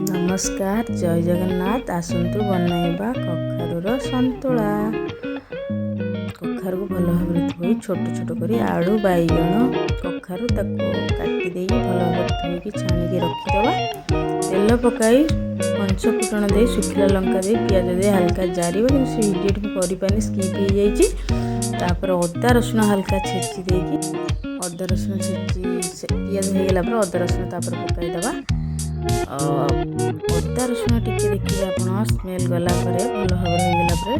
ନମସ୍କାର, ଜୟ ଜଗନ୍ନାଥ। ଆସନ୍ତୁ ବନାଇବା କଖାରୁର ସନ୍ତୁଳା। କଖାରୁକୁ ଭଲ ଭାବରେ ଧୋଇ ଛୋଟ ଛୋଟ କରି, ଆଳୁ, ବାଇଗଣ, କଖାରୁ ତାକୁ କାଟି ଦେଇକି ଭଲ ଭାବରେ ଧୋଇକି ଛାଣିକି ରଖିଦେବା। ତେଲ ପକାଇ, ପଞ୍ଚ ଫୁଟଣ ଦେଇ, ଶୁଖିଲା ଲଙ୍କା ଦେଇ, ପିଆଜ ଦେଇ ହାଲକା ଜାରିବ। କିନ୍ତୁ ସେ ଭିଡ଼ିଓଟି ମୁଁ କରିପାରିନି, ସ୍କିପ୍ ହେଇଯାଇଛି। ତାପରେ ଅଦା ରସୁଣ ହାଲକା ଛେଚି ଦେଇକି, ଅଦା ରସୁଣ ଛେଚି, ପିଆଜ ହେଇଗଲା ପରେ ଅଦା ରସୁଣ ତାପରେ ପକାଇଦେବା। ଅଦା ରସୁଣ ଟିକେ ଦେଖିବେ ଆପଣ ସ୍ମେଲ୍ ଗଲା ପରେ, ଭଲ ଭାବରେ ହେଇଗଲା ପରେ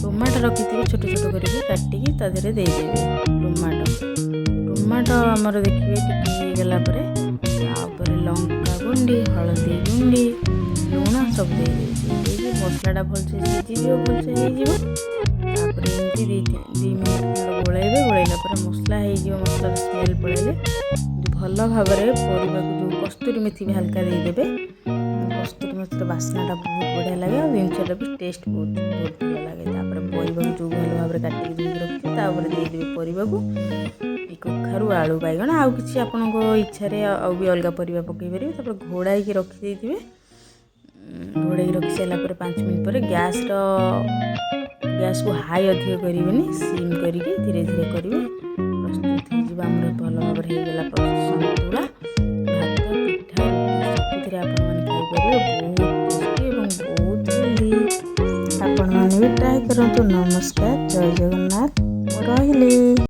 ଟମାଟୋ ରଖିଥିବେ ଛୋଟ ଛୋଟ କରିକି କାଟିକି, ତା ଦେହରେ ଦେଇଦେବେ ଟମାଟୋ। ଟମାଟୋ ଆମର ଦେଖିବେ ଟିକେ ହେଇଗଲା ପରେ ତାପରେ ଲଙ୍କା ଗୁଣ୍ଡି, ହଳଦୀ ଗୁଣ୍ଡି, ଲୁଣ ସବୁ ଦେଇଦେବେ। ଦେଇକି ମସଲାଟା ଭଲସେ ସିଝିଯିବ, ଭଲସେ ହେଇଯିବ। ତାପରେ ଏମିତି 2 ମିନିଟ୍ ଖଣ୍ଡେ ଗୋଳେଇବେ। ଗୋଳେଇଲା ପରେ ମସଲା ହେଇଯିବ। ମସଲାର ସ୍ମେଲ୍ ପଳେଇଲେ ଭଲ ଭାବରେ ପରିବାକୁ ଯେଉଁ କସ୍ତୁରୀ ମେଥି ବି ହାଲକା ଦେଇଦେବେ। କସ୍ତୁରୀ ମେଥିର ବାସ୍ନାଟା ବହୁତ ବଢ଼ିଆ ଲାଗେ ଆଉ ଜିନିଷଟା ବି ଟେଷ୍ଟ ବହୁତ ବହୁତ ଭଲ ଲାଗେ। ତାପରେ ପରିବାକୁ ଯେଉଁ ଭଲ ଭାବରେ କାଟିକି ଧୋଇକି ରଖିଥିବେ, ତା ଉପରେ ଦେଇଦେବେ ପରିବାକୁ। ଏ କଖାରୁ, ଆଳୁ, ବାଇଗଣ ଆଉ କିଛି ଆପଣଙ୍କ ଇଚ୍ଛାରେ ଆଉ ବି ଅଲଗା ପରିବା ପକାଇ ପାରିବେ। ତାପରେ ଘୋଡ଼ାଇକି ରଖିଦେଇଥିବେ। ଘୋଡ଼େଇକି ରଖି ସାରିଲା ପରେ 5 ମିନିଟ୍ ପରେ ଗ୍ୟାସ୍କୁ ହାଇ ଅଧିକ କରିବେନି, ସିମ୍ କରିକି ଧୀରେ ଧୀରେ କରିବେ। ପ୍ରସ୍ତୁତ ହେଇଯିବ ଆମର ଭଲ ଭାବରେ ହେଇଗଲା ପରେ ସନ୍ତୁଳା। ଭାତ, ପିଠା, ରୁଟି ସବୁଥିରେ ଆପଣମାନେ ଖାଇପାରିବେ। ବହୁତ ଟେଷ୍ଟି ଏବଂ ବହୁତ ହେଲ୍ଦି। ଆପଣମାନେ ବି ଟ୍ରାଏ କରନ୍ତୁ। ନମସ୍କାର, ଜୟ ଜଗନ୍ନାଥ, ମୁଁ ରହିଲି।